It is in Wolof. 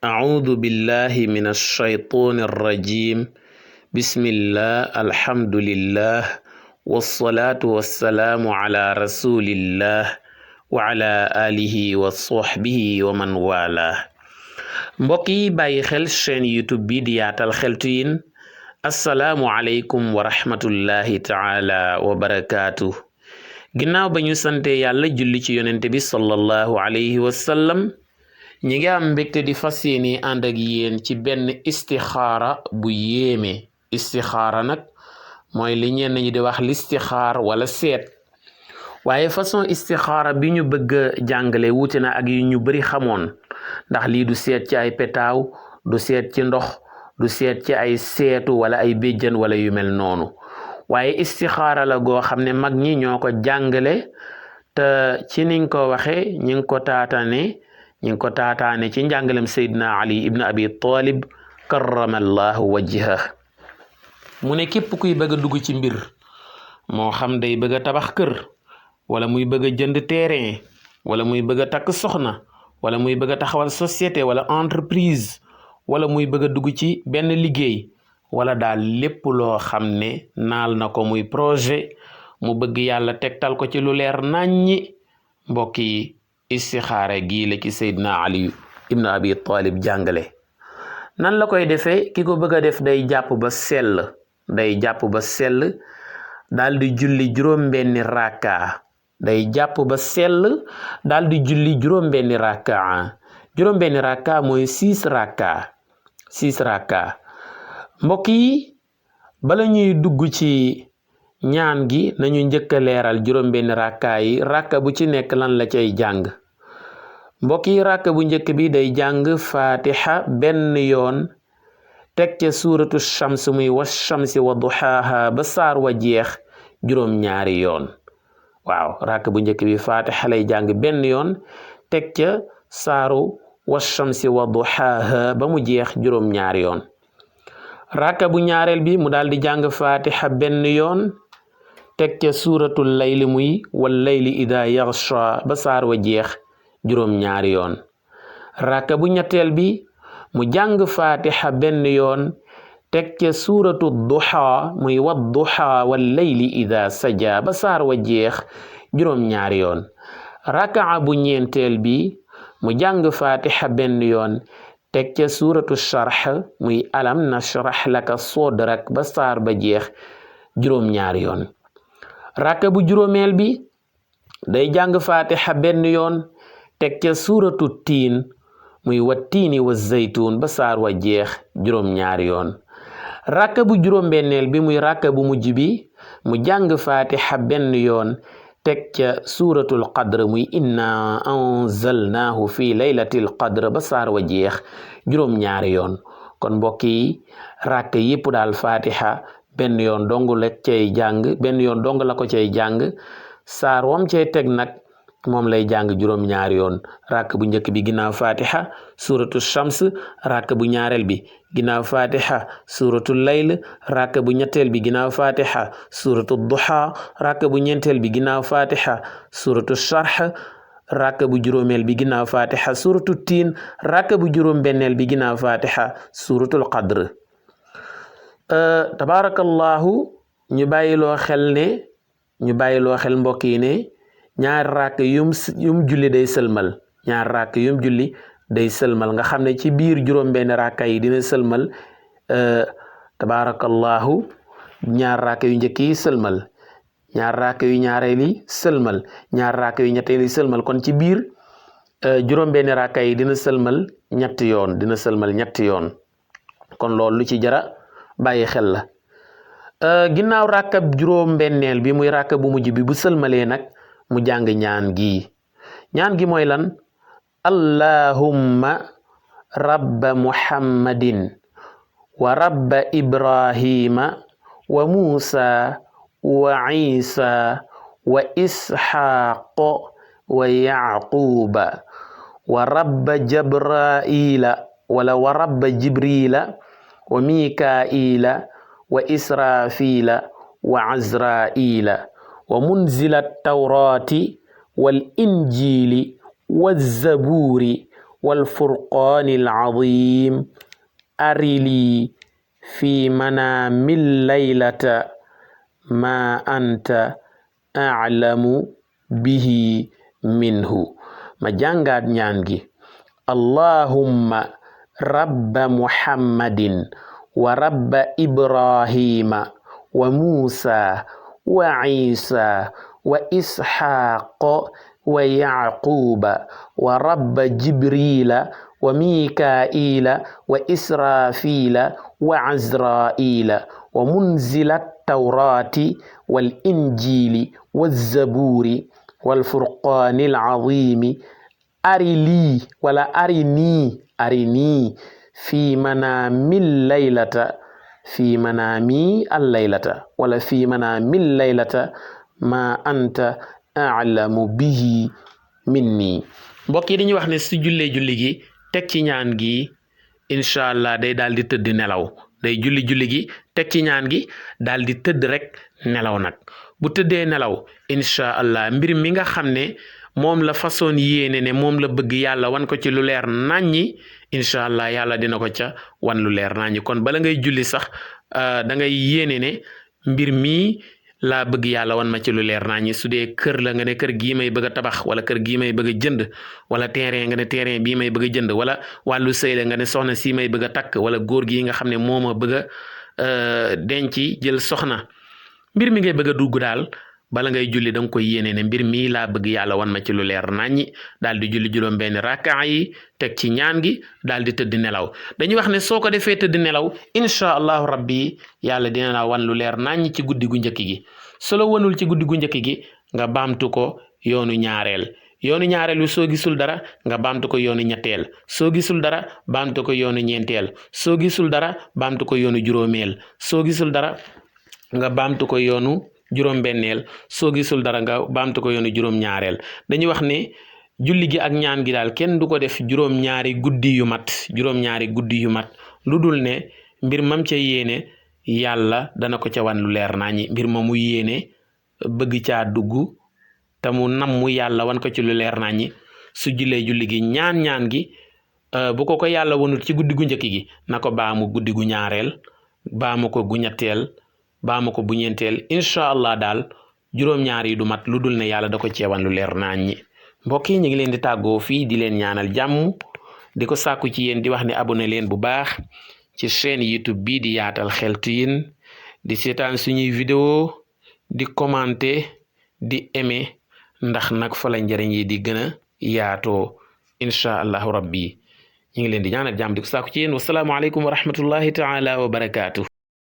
أعوذ بالله من الشيطان الرجيم بسم الله الحمد لله والصلاة والسلام على رسول الله وعلى آله وصحبه ومن والاه mbokk yi bàyyi xel chaîne YouTube bi di Yaatal Xeltu Yin assalaamu aleykum wa rahmatullahi taala wa barakaatu ginnaaw ba ñu sante yàlla julli ci yonente bi sallallahu alayhi wa sallam ñi ngi am mbégte di fas yéene ànd ak yéen ci benn istixaara bu yéeme istixaara nag mooy li ñenn ñi di wax listixaar wala seet waaye façon istixaara bi ñu bëgg a jàngale wuute na ak yu ñu bari xamoon ndax lii du seet ci ay petaaw du seet ci ndox du seet ci ay seetu wala ay béjjën wala yu mel noonu waaye istixaara la goo xam ne mag ñi ñoo ko jàngale te ci niñ ko waxe ñi ngi ko taataane ci njàngalem Seydina Ali ibn Abi Talib karramallahu wajhah mu ne képp kuy bëgg a dugg ci mbir moo xam day bëgg a tabax kër wala muy bëgg a jënd terrain wala muy bëgg a takk soxna wala muy bëgg a taxawal société wala entreprise wala muy bëgg a dugg ci benn liggéey wala daal lépp loo xam ne naal na ko muy projet mu bëgg yàlla tegtal ko ci lu leer naññi mbokk yi istixaara gii la ci Seydina Ali ibn Abi Talib jàngale nan la koy defee ki ko bëgg a def day jàpp ba sell daal di julli juróom-benni rakka day jàpp ba sell daal di julli juróom-benni rakka mooy 6 rakka mbokk yi bala ñuy dugg ci ñaan gi nañu njëkk a leeral juróom-benni rakka yi rakka bu ci nekk lan la cay jàng mbokk yi rakka bu njëkk bi day jàng fatiha benn yoon teg ca suuratu shams muy wa shamsi wa duhaaha ba saar wa jeex juróom-ñaari yoon waaw rakka bu njëkk bi fatiha lay jàng benn yoon teg ca saaru wa shamsi wa duhaaha ba mu jeex juróom-ñaari yoon rakka bu ñaareel bi mu daal di jàng fatiha benn yoon teg ca suuratul layli muy wal layli ida yaghsha ba saar wa jeex juróom-ñaari yoon rakka bu ñetteel bi mu jàng fatiha benn yoon teg ca suuratu duha muy wadduha wal layli ida saja ba saar wa jeex juróom-ñaari yoon rakka bu ñeenteel bi mu jàng fatiha benn yoon teg ca suuratu sharh muy alam nashrah laka sadrak ba saar ba jeex juróom-ñaari yoon rakka bu juróomeel bi day jàng fatiha benn yoon teg ca suuratu tiin muy wattiini wa zaytuun ba saar wa jeex juróom-ñaari yoon rakka bu juróom-benneel bi muy rakka bu mujj bi mu jàng fatiha benn yoon teg ca suuratul qadr muy inna anzalnaahu fi laylatil qadr ba saar wa jeex juróom-ñaari yoon kon mbokk yi rakka yépp daal fatiha benn yoon dong la ko cay jàng saar wam cay teg nag moom lay jàng juróom-ñaari yoon rakk bu njëkk bi ginnaaw fatiha suratu shams rakk bu ñaareel bi ginnaaw fatiha suratu layl rakk bu ñetteel bi ginnaaw fatiha suratu duha rakk bu ñeenteel bi ginnaaw fatiha suratu sharh rakk bu juróomeel bi ginnaaw fatiha suratu tiin rakk bu juróom-benneel bi ginnaaw fatiha suratul qadr tabarakallahu ñu bàyyiloo xel mbokk yi ne ñaar rakk yum julli day sëlmal nga xam ne ci biir juróom-benn rakka yi dina sëlmal tabarakallahu ñaar rakk yu njëkk yi sëlmal ñaar rakk yu ñaareel yi sëlmal ñaar rakk yu ñetteel yi sëlmal kon ci biir juróom-benn rakka yi dina sëlmal ñetti yoon kon loolu lu ci jara bàyyi xel la ginnaaw rakkab juróom-benneel bi muy rakka bu mujj bi bu sëlmalee nag mu jàng ñaan gi mooy lan allahumma rabba muhammadin wa rabba ibrahima wa musa wa isa wa isxaaq wa yaquba wa rabba jabraila wala wa rabba jibrila wa mikaila wa israfila wa azraila wa munzila tawrati wal injili wa zaburi والفرقان العظيم أري لي في منام الليلة ما أنت أعلم به منه. ما jàngaat ñaan gi allahumma rabba muhammadin wa rabba ibrahima wa musa wa isa wa ishaqa wa yaquba wa rabba jibrila wa mikaila wa israfila wa azraila wa munzila tawrati wal injili wazzaburi wal furqanil azimi arini fi manamil laylata wala fi manamil laylata ma anta a'lamu bihi minni. mbokk yi dañuy wax ne su julli gi teg ci ñaan gi incha allah day daal di tëdd nelaw. day julli gi teg ci ñaan gi daal di tëdd rek nelaw nag bu tëddee nelaw incha allah mbir mi nga xam ne moom la façon yéene ne moom la bëgg yàlla wan ko ci lu leer naññi incha allah yàlla dina ko ca wan lu leer naññi. kon bala ngay julli sax da ngay yéene ne mbir mi laa bëgg yàlla wan ma ci lu leer naññi. su dee kër la nga ne kër gii may bëgg a tabax wala kër gii may bëgg a jënd wala terrain nga ne terrain bii may bëgg a jënd wala wàllu sëy la nga ne soxna si may bëgg a takk wala góor gi nga xam ne moo ma bëgg a denc jël soxna. mbir mi ngay bëgg a dugg daal bala ngay julli da nga koy yéene ne mbir mii laa bëgg yàlla wan ma ci lu leer naññi daal di julli juróom benn rakkaa yi teg ci ñaan gi daal di tëdd nelaw. dañuy wax ne soo ko defee tëdd nelaw incha allahu rabbi yàlla dina la wan lu leer naññi ci guddi gu njëkk gi. su la wanul ci guddi gu njëkk gi nga baamtu ko yoonu ñaareel wi soo gisul dara nga baamtu ko yoonu ñetteel soo gisul dara baamtu ko yoonu ñeenteel soo gisul dara baamtu ko yoonu juróomeel soo gisul dara nga baamtu ko yoonu juróom-benneel soo gisul dara nga baamtu ko yoonu juróom-ñaareel. dañuy wax ne julli gi ak ñaan gi daal kenn du ko def juróom-ñaari guddi yu mat lu dul ne mbir mam ca yéene yàlla dana ko ca wan lu leer nañi. mbir ma mu yéene bëgg caa dugg te mu nam mu yàlla wan ko ci lu leer nañi su jullee julli gi ñaan gi bu ko yàlla wanut ci guddi gu njëkk gi na ko baamu guddi gu ñaareel baamu ko gu ñetteel baamu ko bu ñeenteel incha allah daal juróom-ñaar yi du mat lu dul ne yàlla da ko ceewan lu leer naññi. mbokk yi ñu ngi leen di tàggoo fii di leen ñaanal jàmm di ko sàkku ci yéen di wax ne abonné leen bu baax ci chaîne YouTube bii di Yaatal Xeltu Yin di seetaan suñuy vidéo di commenter di aimer ndax nag fa la njëriñ yi di gën a yaatoo incha allahu rabbi ñu ngi leen di ñaanal jàmm di ko sàkku ci yéen wasalaamualeykum wa rahmatullahi taala wa barakaatu.